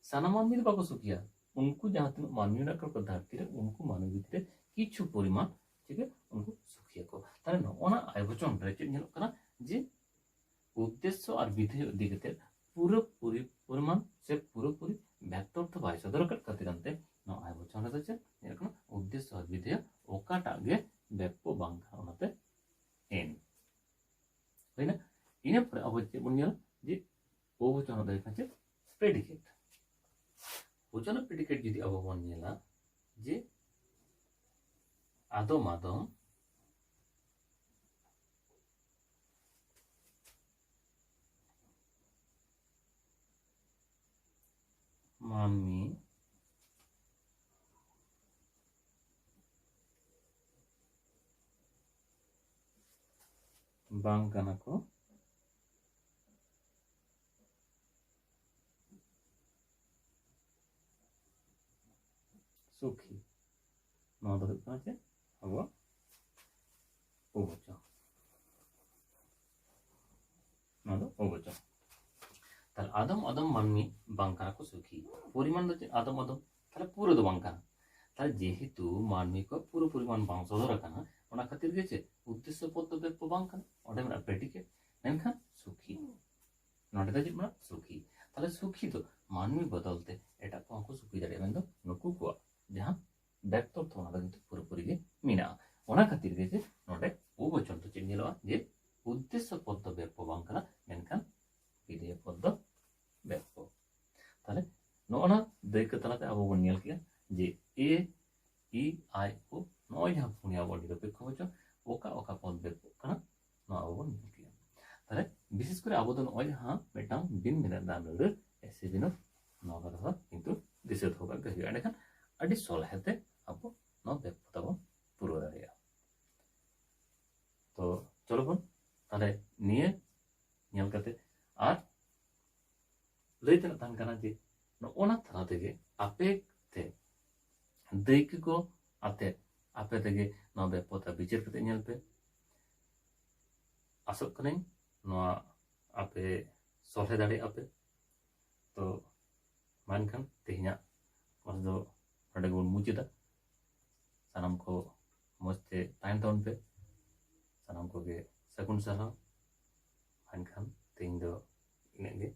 ᱥᱟᱱᱟᱢ ᱢᱟᱹᱱᱢᱤ ᱫᱚ ᱵᱟᱠᱚ ᱥᱩᱠᱷᱤᱭᱟ᱾ ᱩᱱᱠᱩ ᱡᱟᱦᱟᱸ ᱛᱤᱱᱟᱹᱜ ᱢᱟᱹᱱᱢᱤ ᱢᱮᱱᱟᱜ ᱠᱚᱣᱟ ᱫᱷᱟᱹᱨᱛᱤ ᱨᱮ, ᱩᱱᱠᱩ ᱢᱟᱹᱱᱢᱤ ᱵᱷᱤᱛᱨᱤ ᱨᱮ ᱠᱤᱪᱷᱩ ᱯᱚᱨᱤᱢᱟᱱ ᱪᱤᱠᱟᱹ ᱩᱱᱠᱩ ᱥᱩᱠᱷᱤᱭᱟ ᱠᱚ᱾ ᱛᱟᱦᱞᱮ ᱱᱚᱜᱼᱚ ᱱᱟ ᱟᱭ ᱵᱚᱪᱚᱱ ᱨᱮ ᱪᱮᱫ ᱧᱮᱞᱚᱜ ᱠᱟᱱᱟ? ᱡᱮ ᱩᱫᱽᱫᱮᱥᱥᱚ ᱟᱨ ᱵᱤᱫᱷᱮᱭ ᱤᱫᱤ ᱠᱟᱛᱮ ᱯᱩᱨᱟᱹᱯᱩᱨᱤ ᱯᱚᱨᱤᱢᱟᱱ ᱥᱮ ᱯᱩᱨᱟᱹᱯᱩᱨᱤ ᱵᱮᱠᱛᱚᱨᱛᱷᱚ ᱵᱟᱭ ᱥᱚᱫᱚᱨ ᱟᱠᱟᱫ ᱠᱷᱟᱹᱛᱤᱨ ᱟᱱᱛᱮ ᱱᱚᱣᱟ ᱟᱭ ᱵᱚᱪᱚᱱ ᱨᱮᱫᱚ ᱪᱮᱫ ᱧᱮᱞᱚᱜ ᱠᱟᱱᱟ? ᱩᱫᱽᱫᱮᱥᱥᱚ ᱟᱨ ᱵᱤᱫᱷᱮᱭ ᱚᱠᱟᱴᱟᱜ ᱜᱮ ᱵᱮᱯᱚ ᱵᱟᱝ ᱠᱟᱱᱟ, ᱚᱱᱟᱛᱮ ᱮᱱ᱾ ᱦᱩᱭᱱᱟ? ᱤᱱᱟᱹ ᱯᱚᱨᱮ ᱟᱵᱚ ᱪᱮᱫ ᱵᱚᱱ ᱧᱮᱞᱟ? ᱡᱮ ᱚᱵᱚᱪᱚᱱ ᱫᱚ ᱦᱩᱭᱩᱜ ᱠᱟᱱᱟ ᱪᱮᱫ? ᱯᱨᱮᱰᱤᱠᱮᱴ᱾ ᱚᱵᱚᱪᱚᱱ ᱯᱨᱮᱰᱤᱠᱮᱴ ᱡᱩᱫᱤ ᱟᱵᱚ ᱵᱚᱱ ᱧᱮᱞᱟ, ᱡᱮ ᱟᱫᱚᱢ ᱟᱫᱚᱢ ᱢᱟᱹᱱᱢᱤ ᱵᱟᱝ ᱠᱟᱱᱟ ᱠᱚ ᱥᱩᱠᱷᱤ᱾ ᱱᱚᱣᱟ ᱫᱚ ᱦᱩᱭᱩᱜ ᱠᱟᱱᱟ ᱪᱮᱫ? ᱟᱵᱚᱣᱟᱜ ᱚᱵᱚᱪᱚᱱ᱾ ᱱᱚᱣᱟ ᱫᱚ ᱚᱵᱚᱪᱚᱱ᱾ ᱛᱟᱦᱞᱮ ᱟᱫᱚᱢ ᱟᱫᱚᱢ ᱢᱟᱹᱱᱢᱤ ᱵᱟᱝ ᱠᱟᱱᱟ ᱠᱚ ᱥᱩᱠᱷᱤ᱾ ᱯᱚᱨᱤᱢᱟᱱ ᱫᱚ ᱪᱮᱫ? ᱟᱫᱚᱢ ᱟᱫᱚᱢ, ᱛᱟᱦᱞᱮ ᱯᱩᱨᱟᱹ ᱫᱚ ᱵᱟᱝ ᱠᱟᱱᱟ᱾ ᱛᱟᱦᱞᱮ ᱡᱮᱦᱮᱛᱩ ᱢᱟᱹᱱᱢᱤ ᱠᱚ ᱯᱩᱨᱟᱹ ᱯᱚᱨᱤᱢᱟᱱ ᱵᱟᱝ ᱥᱚᱫᱚᱨ ᱟᱠᱟᱱᱟ, ᱚᱱᱟ ᱠᱷᱟᱹᱛᱤᱨ ᱜᱮ ᱪᱮᱫ? ᱩᱫᱽᱫᱮᱥᱥᱚ ᱯᱚᱫ ᱫᱚ ᱵᱮᱯᱚ ᱵᱟᱝ ᱠᱟᱱᱟ, ᱚᱸᱰᱮ ᱢᱮᱱᱟᱜᱼᱟ ᱯᱨᱮᱰᱤᱠᱮᱴ, ᱢᱮᱱᱠᱷᱟᱱ ᱥᱩᱠᱷᱤ᱾ ᱱᱚᱰᱮ ᱫᱚ ᱪᱮᱫ ᱢᱮᱱᱟᱜᱼᱟ? ᱥᱩᱠᱷᱤ᱾ ᱛᱟᱦᱞᱮ ᱥᱩᱠᱷᱤ ᱫᱚ ᱢᱟᱹᱱᱢᱤ ᱵᱚᱫᱚᱞ ᱛᱮ ᱮᱴᱟᱜ ᱠᱚᱦᱚᱸ ᱠᱚ ᱥᱩᱠᱷᱤ ᱫᱟᱲᱮᱭᱟᱜᱼᱟ, ᱢᱮᱱᱫᱚ ᱱᱩᱠᱩ ᱠᱚᱣᱟᱜ ᱡᱟᱦᱟᱸ ᱵᱮᱠᱛᱚᱨᱛᱷᱚ, ᱚᱱᱟ ᱫᱚ ᱠᱤᱱᱛᱩ ᱯᱩᱨᱟᱹᱯᱩᱨᱤ ᱜᱮ ᱢᱮᱱᱟᱜᱼᱟ᱾ ᱚᱱᱟ ᱠᱷᱟᱹᱛᱤᱨ ᱜᱮ ᱡᱮ ᱱᱚᱰᱮ ᱚᱵᱚᱪᱚᱱ ᱫᱚ ᱪᱮᱫ ᱧᱮᱞᱚᱜᱼᱟ? ᱡᱮ ᱩᱫᱽᱫᱮᱥᱥᱚ ᱯᱚᱫ ᱫᱚ ᱵᱮᱯᱚ ᱵᱟᱝ ᱠᱟᱱᱟ, ᱢᱮᱱᱠᱷᱟᱱ ᱵᱤᱫᱷᱮᱭ ᱯᱚᱫ ᱫᱚ ᱵᱮᱯᱚ᱾ ᱛᱟᱦᱞᱮ ᱱᱚᱜᱼᱚ ᱱᱟ ᱫᱟᱹᱭᱠᱟᱹ ᱛᱟᱞᱟᱛᱮ ᱟᱵᱚ ᱵᱚᱱ ᱧᱮᱞ ᱠᱮᱜᱼᱟ ᱡᱮ ᱮ, ᱤ, ᱟᱭ, ᱳ, ᱱᱚᱜᱼᱚᱭ ᱡᱟᱦᱟᱸ ᱯᱩᱱᱭᱟ ᱟᱵᱚ ᱱᱤᱨᱚᱯᱮᱠᱠᱷᱚ ᱵᱚᱪᱚᱱ, ᱚᱠᱟ ᱚᱠᱟ ᱯᱚᱫ ᱵᱮᱯᱚᱜ ᱠᱟᱱᱟ, ᱱᱚᱣᱟ ᱟᱵᱚ ᱵᱚᱱ ᱧᱮᱞ ᱠᱮᱜᱼᱟ᱾ ᱛᱟᱦᱞᱮ ᱵᱤᱥᱮᱥ ᱠᱚᱨᱮ ᱟᱵᱚ ᱫᱚ ᱱᱚᱜᱼᱚᱭ ᱡᱟᱦᱟᱸ ᱢᱤᱫᱴᱟᱝ ᱵᱤᱱ ᱢᱮᱱᱟᱜ ᱫᱟᱢ ᱨᱟᱹᱲ ᱮᱥᱮ ᱵᱤᱱᱚ, ᱱᱚᱣᱟ ᱠᱟᱛᱷᱟ ᱫᱚ ᱠᱤᱱᱛᱩ ᱫᱤᱥᱟᱹ ᱫᱚᱦᱚ ᱠᱟᱜ ᱜᱮ ᱦᱩᱭᱩᱜᱼᱟ᱾ ᱮᱸᱰᱮᱠᱷᱟᱱ ᱟᱹᱰᱤ ᱥᱚᱞᱦᱮ ᱛᱮ ᱟᱵᱚ ᱱᱚᱣᱟ ᱵᱮᱯᱚᱫ ᱛᱟᱵᱚᱱ ᱯᱩᱨᱟᱹᱣ ᱫᱟᱲᱮᱭᱟᱜᱼᱟ᱾ ᱛᱚ ᱪᱚᱞᱚ ᱵᱚᱱ ᱛᱟᱦᱞᱮ ᱱᱤᱭᱟᱹ ᱧᱮᱞ ᱠᱟᱛᱮ ᱟᱨ ᱞᱟᱹᱭ ᱛᱮᱱᱟᱜ ᱛᱟᱦᱮᱱ ᱠᱟᱱᱟ ᱡᱮ ᱱᱚᱜᱼᱚ ᱱᱟ ᱛᱟᱞᱟ ᱛᱮᱜᱮ ᱟᱯᱮ ᱛᱮ ᱫᱟᱹᱭᱠᱟᱹ ᱠᱚ ᱟᱛᱮ ᱟᱯᱮ ᱛᱮᱜᱮ ᱱᱚᱣᱟ ᱵᱮᱯᱚᱫ ᱵᱤᱪᱟᱹᱨ ᱠᱟᱛᱮ ᱧᱮᱞ ᱯᱮ᱾ ᱟᱥᱚᱜ ᱠᱟᱹᱱᱟᱹᱧ ᱱᱚᱣᱟ ᱟᱯᱮ ᱥᱚᱞᱦᱮ ᱫᱟᱲᱮᱭᱟᱜᱼᱟ ᱯᱮ᱾ ᱛᱚ ᱢᱟ ᱮᱱᱠᱷᱟᱱ ᱛᱮᱦᱮᱧᱟᱜ ᱠᱞᱟᱥ ᱫᱚ ᱱᱚᱰᱮ ᱜᱮᱵᱚᱱ ᱢᱩᱪᱟᱹᱫᱟ᱾ ᱥᱟᱱᱟᱢ ᱠᱚ ᱢᱚᱡᱽ ᱛᱮ ᱛᱟᱦᱮᱱ ᱛᱟᱵᱚᱱ ᱯᱮ᱾ ᱥᱟᱱᱟᱢ ᱠᱚᱜᱮ ᱥᱟᱹᱜᱩᱱ ᱥᱟᱨᱦᱟᱣ᱾ ᱢᱮᱱᱠᱷᱟᱱ ᱛᱮᱦᱮᱧ ᱫᱚ ᱤᱱᱟᱹᱜ ᱜᱮ᱾